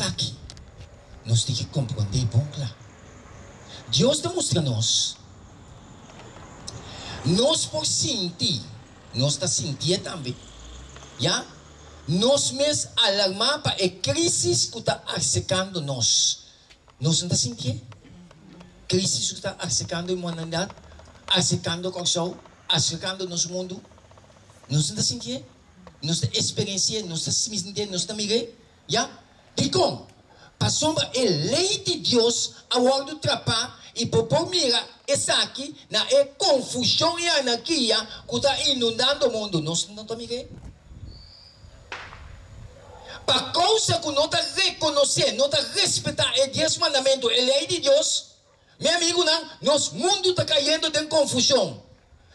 Esaki nos tin ki komprondé bon kla. Dios ta mustra nos, nos por sinti, nos ta sintié tambe, ya, nos mes alarmá pa e krísis ku ta arsekando nos. Nos no ta sintié? Krísis ku ta arsekando e humanidat, arsekando Kòrsou, arsekando nos mundu. Nos no ta sintié? Nos ta eksperensi'é, nos ta sintié, nos ta mir'é. Ya. Dikon? Pasobra e lei di Dios a wòrdu trapá i bo por mira esaki na e konfushon i anarkia ku ta inundando mundu. Nos no ta mir'é. Pa kousa ku no ta rekonosé, no ta respetá e Dies Mandamentu, e lei di Dios, Mi amigunan, nos mundu ta kayendo den konfushon.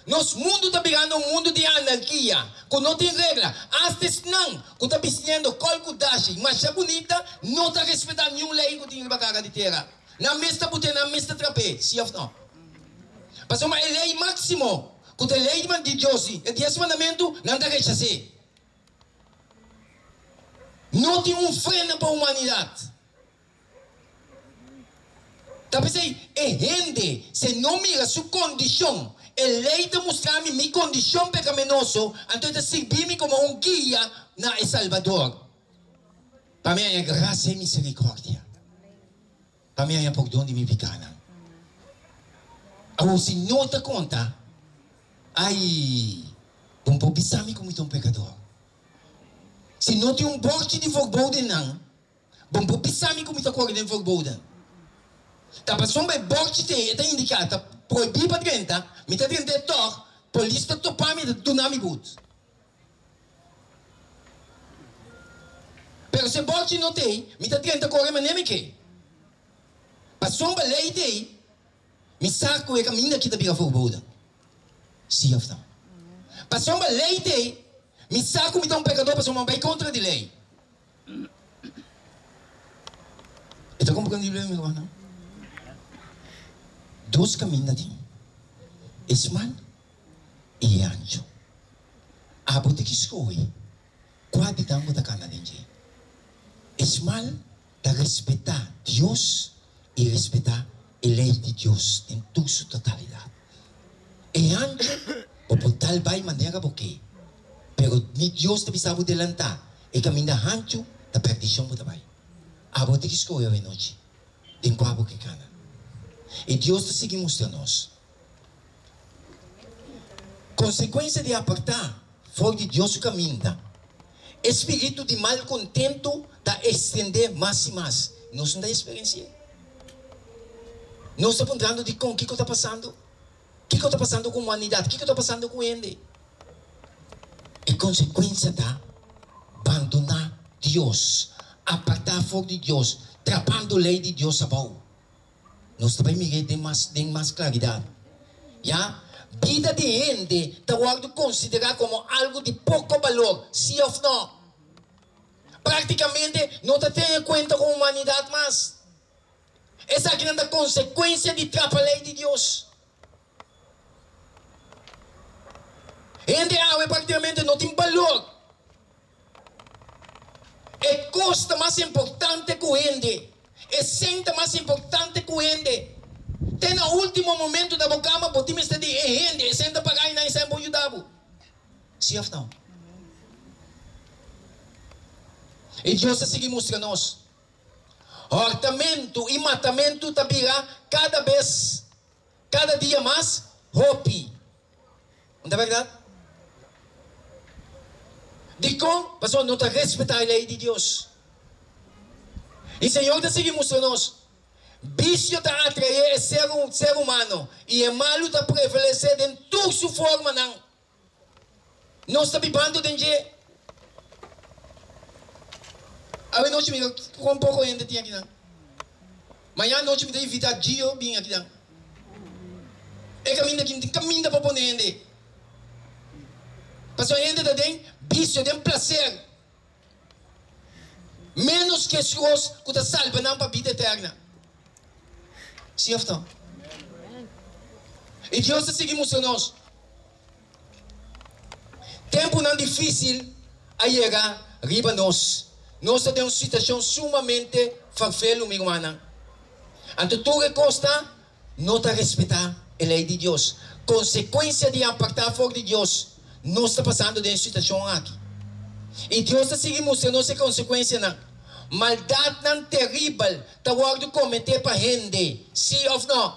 Nos mundu ta birando un mundu di anarkia, ku no tin regla. Asta esnan ku ta bistiendo kòl ku dashi masha bunita no ta respetá niun lei ku tin riba kara di tera. Nan mes ta but'é, nan mes ta trap'é, si òf no? Pasobra e lei máksimo, ku ta e lei di Dios, e Dies Mandamentu, nan ta rechas'é. No tin un freno pa humanidat. Ta p'esei e hende si no mira su kondishon, e lei ta mustra mi mi kondishon pekaminoso, anto e ta sirbi mi komo un guia na e Salbador, pa mi haña grasia i miserikordia, pa mi haña pordon di mi pikanan. Awor si no ta konta, ai, bo no por bisa mi ku mi ta un pekador. Si no tin un bòrchi di verboden nan, Bo por bisa mi ku mi ta kore den verboden? Ta pasobra e bòrchi t'ei e ta indiká ta prohibí pa drenta, mi ta drent'é tòg, polis ta topa mi e ta duna mi but. Pero si e bòrchi no t'ei, mi ta drenta kore manera mi ke. Pasobra lei t'ei, mi sa ku e kaminda aki ta bira verboden. Sí òf no? Pasobra lei t'ei, mi sa ku mi ta un pekadó pasobra mi a bai kontra di lei. E ta komprendibel mi rumannan? Dos kaminda tin, e smal i e ancho. Abo tin ki skohe kua di nan bo ta kanda den dje. E smal ta respetá Dios i respetá e lei di Dios den tur su totalidat. E ancho bo por dal bai manera bo ke, pero ni Dios ta bisa bo delantá, e kaminda hanchu ta perdishon bo ta bai. Abo tin ki skohe awe nochi den kua bo ke kana. I Dios ta sigui mustra nos konsekuensia di apartá for di Dios su kaminda. E spiritu di malkontentu ta ekstendé mas i mas. Nos no ta eksperensi'é. Nos ta puntrando dikon, kiko ta pasando? Kiko ta pasando ku humanidat? Kiko ta pasando ku hende? E konsekuensia ta bandoná Dios, apartá for di Dios, trapando lei di Dios abou. Nos ta bai mir'é den mas den mas klaridat. Ya, bida di hende ta wòrdu konsiderá komo algu di poko balor, sí òf nò? Práktikamente no ta tene kuenta ku humanidat mas. Esakinan ta konsekuensia di trapa lei di Dios. Hende awe práktikamente no tin balor. E kos ta mas importante ku hende. E sen ta mas importante ku hende. Te na ultimo momento na bo kama bo tin mester di e hende, e sen ta paga i nan e sen por yuda bo. Si of no? I Dios ta sigui mustra nos. Hòrtamentu i matamentu ta bira kada bes, kada dia mas hopi. No ta bèrdat? Dikon? Pasobra no ta respetá e lei di Dios. I Señor ta sigui mustra nos, Bisio ta atraé e ser humano, i e malu ta prevalesé den tur su formanan. Nos ta bibando den dje. Awe nochi mi kon poko hende tin akinan. Mañana nochi mi ta invita Gio bin akinan. E kaminda aki no tin kaminda pa pone hende. Pasobra hende ta den bisio, den plaser. Ménos Jesús ku ta salba nan pa bida eterna. Sí òf no? I Dios ta sigui mustra nos. Tempunan difísil a yega riba nos. Nos ta den un situashon sumamente farfelu, mi rumannan. Anto tur e kos ta no ta respetá e lei di Dios. Konsekuensia di apartá for di Dios, nos ta pasando den e situashon aki. I Dios ta sigui mustra nos e konsekuensianan. Maldatnan teribel ta wòrdu kometé pa hende, sí òf nò?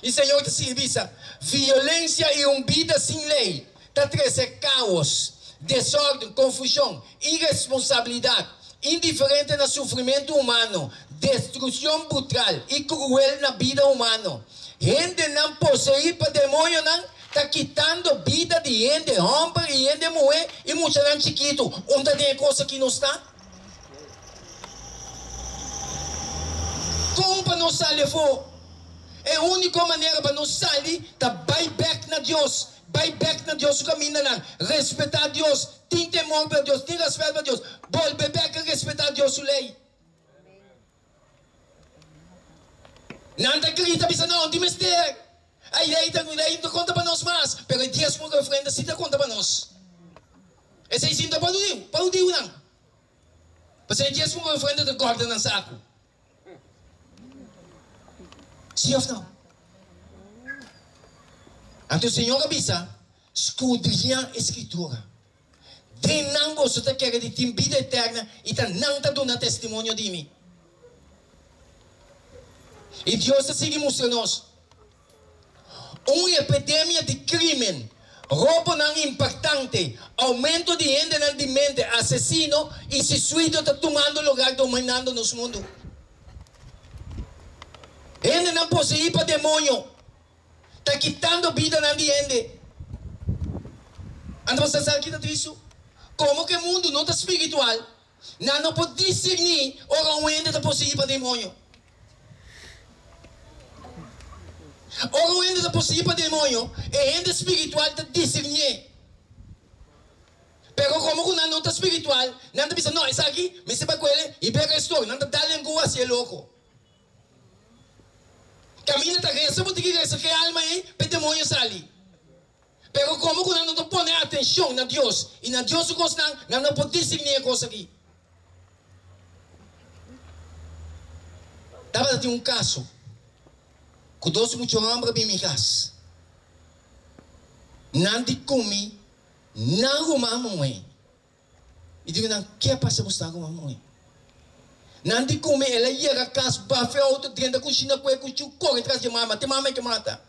I Señor ta sigui bisa, Violensia i un bida sin lei ta trese káos, desórden, konfushon, iresponsabilidat, indiferente na sufrimentu humano, destrukshon brutral i kruel na bida humano. Hendenan poseí pa demoñonan ta kitando bida di hende hòmber i hende muhé i muchanan chikitu. Unda den e kos aki nos ta? Kon pa nos sali afó? E úniko manera pa nos sali ta bai bèk na Dios, bai bèk na Dios su kamindanan, respetá Dios, tin temor pa Dios, tin rèspèt pa Dios, bolbe bèk a respetá Dios su lei. Nan ta grita bisa, No, tin mester! E lei ta, lei no ta konta pa nos mas, pero e diesmo ku e ofrenda sí ta konta pa nos. Esei sí no ta pa hudiu, pa hudiunan. Pasobra e diesmo ku e ofrenda ta gòrda nan saku. Sí òf no? Anto Señor a bisa, Skudriñá e Skritura. Den nan boso ta kere di tin bida eterna i ta nan ta duna testimonio di mi. I Dios ta sigui mustra nos un epidemia di crimen, robonan impactante, aumento di hendenan di mente asesino i sisuido ta tumando lugar dominando nos mundu. Hendenan poseí pa demoño. Ta kitando bidanan di hende. Anto bo sa sa ki ta tristu? Komo ku e mundu no ta spiritual, nan no por disirní ora un hende ta poseí pa demoño. Ora un hende ta poseí pa demoño, e hende spiritual ta disirnié. Pero komo ku nan no ta spiritual, nan ta bisa, No, esaki mester bai ku el i bek restor. Nan ta dal lengua hasié loko. Caminda ta reza bo tin ki reza ke alma ei pa e demonio sali. Pero como cu nan no ta pone atencion na Dios y na Dios su cosnan, nan no por discerni e cos aki. Tabata tin un caso cu dos mucha homber a bin mi cas. Nan di cu mi nan ruman muhe. Mi diku nan, Ke pasa ku sta ku muhé? Nan di ku mi, El a yega kas, bafe outo, drenta kushina ku e kuchu, kore tras di mama, te mama e ke mata.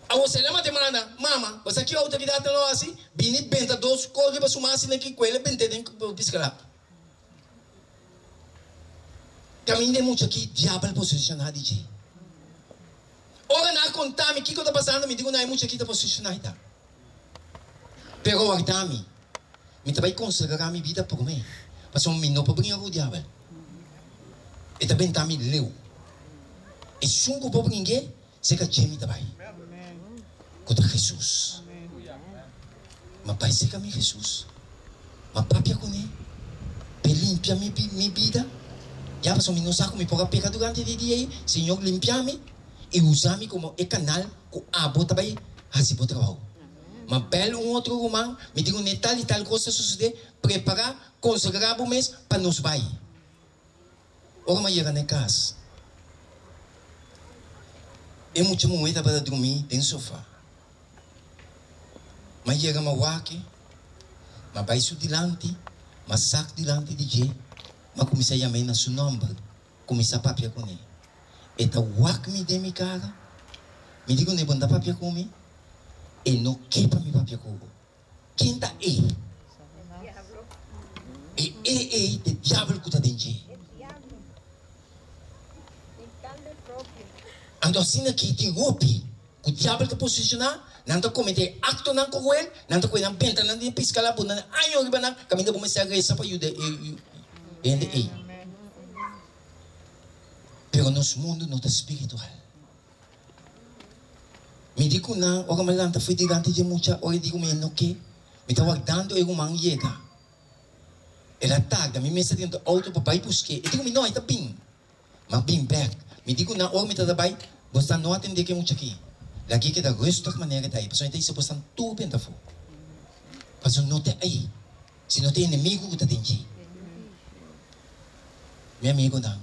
Awor si el a mata e mana, Mama, bo sa ki outo ki data lo hasi? Bini benta dos kos riba su mas asina ki ku el a bent'é den piskalap. Kaminda e mucha ki diabel poseshoná di dje. Ora nan a konta mi kiko ta pasando, mi di ku nan e mucha aki ta poseshoná i ta. Pero warda mi, mi ta bai konsagrá mi bida promé, pasobra mi no por bringa ku diabel. E ta benta mi leu. Esun ku por bring'é, seka dje mi ta bai, ku ta Hesus. Ma bai seka mi Hesus, ma papia kuné, p'e limpia mi mi bida. Ya pasobra mi no sa ku mi por a peka durante di dia ei. Señor limpia mi i usa mi komo e kanal ku abo ta bai hasi bo trabou. Ma bèl un otro ruman, mi di kuné tal i tal kos ta sosodé, prepará, konsagrá bo mes pa nos bai. Ora mi a yega na e kas, e mucha muhé tabata drumí den sofá. Mi a yega, mi a wak e, mi a bai su dilanti, mi a sak dilanti di dje, mi a kuminsá yam'é na su nòmber, kuminsá papia kuné. E ta wak mi den mi kara, mi di kuné, Bo no ta papia ku mi? E no ke pa mi papia ku bo. Ken ta e? E e ei ta e diabel ku ta den dje. Anto asina ki tin hopi ku diabel ta poseshoná, nan ta kometé aktonan kruel, nan ta kohe nan benta nan den piska la bo nan año riba nan kaminda bo mester a resa pa yuda e hende ei. Pero nos mundu no ta spiritual. Mi di ku nan, ora mi lanta fui dilanti dje mucha, ora e di ku mi e no ke, mi ta wardando e ruman yega. El a tarda, mi mester drenta outo pa bai busk'é. E di ku mi, no, e ta bin. M'a bin bèk. Mi di ku nan, ora mi ta ta bai, bosnan no atendé ku e mucha aki. Lag'é keda rustig manera e ta ei, pasobra e ta hisa bosnan tur benta afó. Pasobra no ta ei, sino ta e enemigu ku ta den dje. Mi amigunan,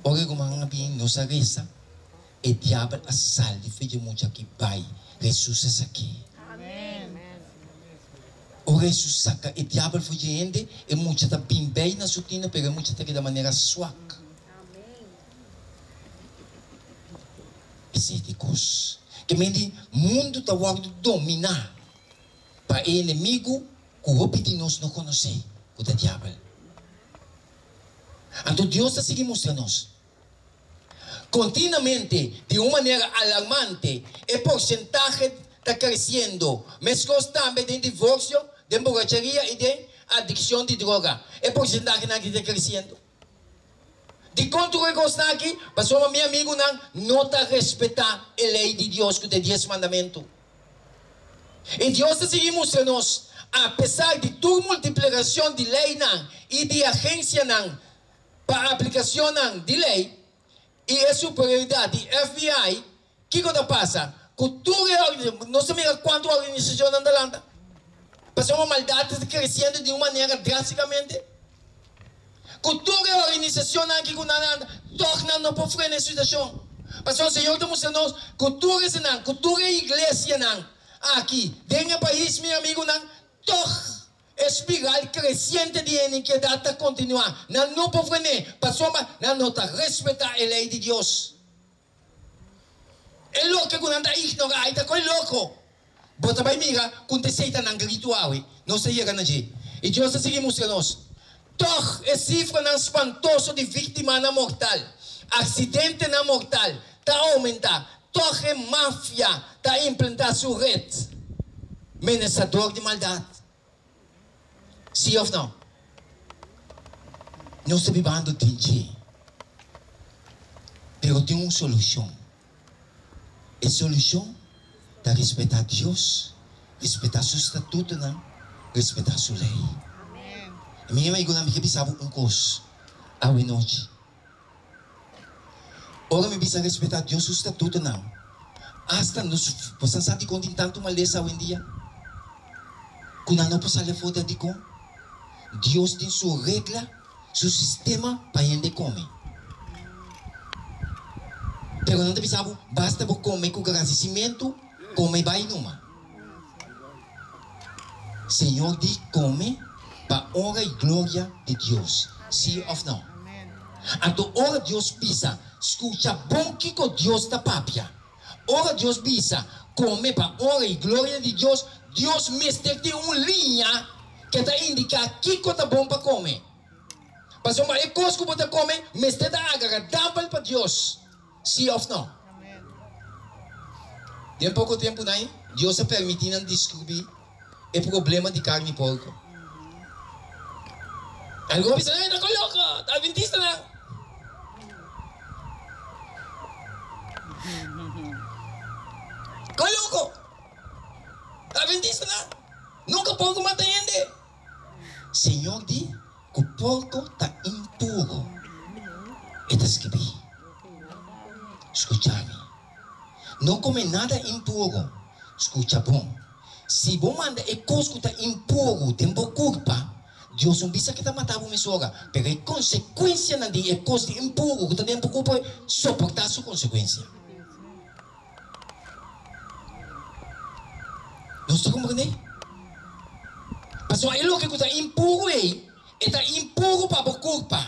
ora e rumannan a bini, nos a resa, e diabel a sali di fe dje mucha aki bai. Hesus a sak'é. Ora Hesus saka e diabel for dje hende, e mucha ta bin bei na su tina, pero e mucha ta keda manera swak. Esei ta e kos. Ke men di mundu ta wòrdu dominá pa e enemigu ku hopi di nos no konosé, ku ta diabel. Anto Dios ta sigui mustra nos. Kontinuamente, di un manera alarmante, e porsentahe ta kresiendo, meskos tambe den divorsio, den boracheria i den adikshon di droga. E porsentahenan aki ta kresiendo. Dikon tur e kosnan aki? Pasobra mi amigunan no ta respetá e lei di Dios ku ta e Dies Mandamentu. I Dios ta sigui mustra nos, apesar di tur multiplikashon di leinan i di agensianan pa aplikashonnan di lei i e superioridat di FBI, kiko ta pasa ku tur e organisashon? Nos ta mira kuantu organisashonnan ta lanta pasobra maldat ta kresiendo di un manera drástikamente. Ku tur e organisashonnan aki ku nan a lanta, tòg nan no por frena e situashon. Pasobra Señor ta mustra nos ku tur esenan, ku tur e iglesianan aki den e pais, mi amigunan, tòg E spiral kresiente di inikiedat ta kontinuá. Nan no por fren'é, pasobra nan no ta respetá e lei di Dios. E loke ku nan ta ignorá i ta koe loko. Bo ta bai mira ku t'esei ta nan gritu awe. Nos ta yega na dje. I Dios ta sigui mustra nos. Tòg e sifranan spantoso di víktimanan mortal, aksidentenan mortal, ta oumentá. Tòg e mafia ta implantá su ret menesador di maldat. Sí òf nò? Nos ta bibando den dje. Pero tin un solushon. E solushon ta respetá Dios, respetá su statutonan, respetá su lei. I mi amigunan, mi ke bisa bo un kos awenochi. Ora mi bisa respetá Dios su statutonan, asta nos, bo sa sa dikon tin tantu malesa awendia? Ku nan no por sali afó ta dikon? Dios tin su regla, su sistema pa hende kome. Pero nan ta bisa bo, basta bo kome ku gradisimentu, kome bai numa. Señor di kome pa honra i gloria di Dios, si òf no? Anto ora Dios bisa, skucha bon kiko Dios ta papia. Ora Dios bisa, kome pa honra i gloria di Dios, Dios mester tin un liña ke ta indiká kiko ta bon pa kome. Pasobra e kos ku bo ta kome mester ta agradabel pa Dios. Sí òf nò? Den poko tempu nai, Dios a permití nan diskubrí e problema di karni porko. Algun a bisa, Nan ta loko, ta adventistanan. Kon loko, ta adventistanan. Nunka porko mata hende. Señor di ku porko ta impuro. E ta skibí, Skucha mi. No kome nada impuro. Skucha bon. Si bo manda e kos ku ta impuro den bo kurpa, Dios no bisa ke ta mata bo mesora, pero e konsekuensianan di e kos di impuro ku ta den bo kurpa soportá su konsekuensia. Nos ta komprendé? Pasobra e loke ku ta impuru ei, e ta impuru pa bo kurpa.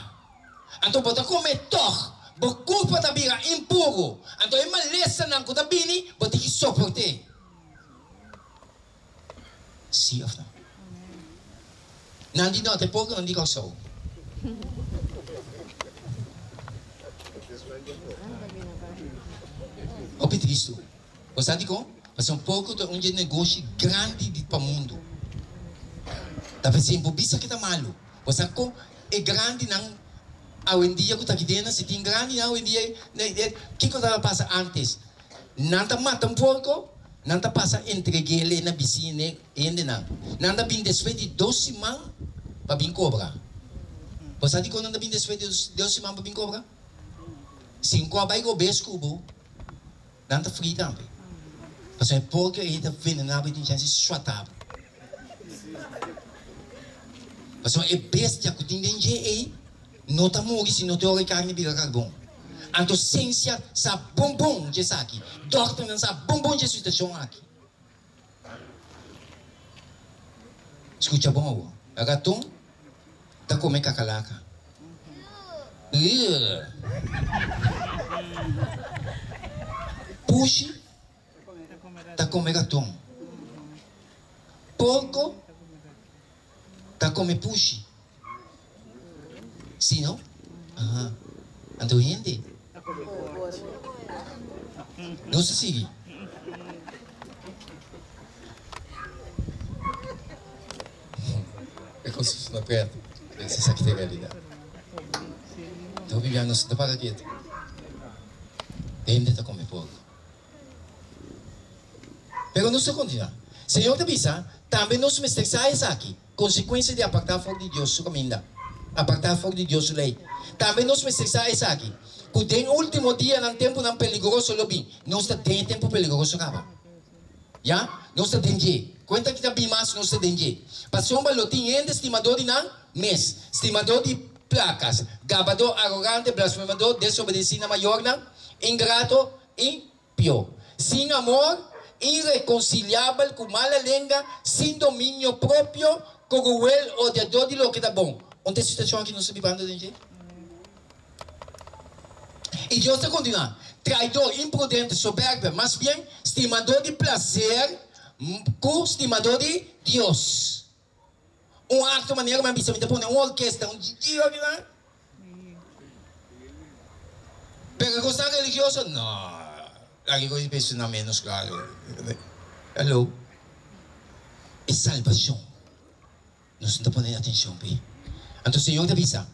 Anto bo ta kome tòg, bo kurpa ta bira impuru. Anto e malesanan ku ta bini, bo tin ki soport'é. Sí òf no? Nan di no, ta e porkonan di Kòrsou. Hopi tristu. Bo sa dikon? Pasobra un porko ta un dje negoshi grandi di pa mundu. Ta p'esei bo bisa ke ta malu. Bo sa kon e grandinan awendia ku ta kidena, si tin grandinan awendia, kiko tabata pasa ántes? Nan ta mata un porko, nan ta pasa entreg'el na bisiña hendenan. Nan ta bin despues di dos siman pa bin kobra. Bo sa dikon nan ta bin despues di dos siman pa bin kobra? Si un kò bai robes ku bo, nan ta fri tambe. Pasobra e porko ei ta venenabo i tin chèns di swata bo. Pasobra e bestia ku tin den dje ei no ta muri si no te ora e karni bira karbon. Anto siensia sa bon bon dje esaki, dòkternan sa bon bon dje situashon aki. Skucha bon awor, raton ta kome kakalaka. Ugh! Pushi ta kome raton. Porko ta kome pushi. Si no? Aha. Anto hende? Nos ta sigui. E kos ta sona pret, pero esaki ta e realidat. Hopi bia nos no ta para ketu. Hende ta kome porko. Pero nos ta kontinuá. Señor ta bisa, Tambe nos mester sa esaki, konsekuensia di apartá for di Dios su kaminda, apartá for di Dios su lei. Tambe nos mester sa esaki, ku den último dianan tempunan peligroso lo bin. Nos ta den e tempu peligroso kaba. Ya, nos ta den dje. Kuenta ki ta bin mas, nos ta den dje. Pasobra lo tin hende stimadó di nan mes, stimadó di plakas, gabadó, arogante, blasfemadó, desobedesí na mayornan, ingrato, i pió, sin amor, irekonsiliabel, ku mala lenga, sin dominio propio, kruel, odiadó di loke ta bon. Un ta e situashon aki nos ta bibando den dje? I Dios ta kontinuá, Traidor, imprudente, soberbe, mas bien stimadó di plaser ku stimadó di Dios. Un akto manera mi a bisa mi ta pone un orkesta, un djidjio aki nan. Pero e kosnan religioso, no, aki kos di na menos klaro. Hello. E salbashon, nos no ta pone atenshon p'e. Anto Señor ta bisa.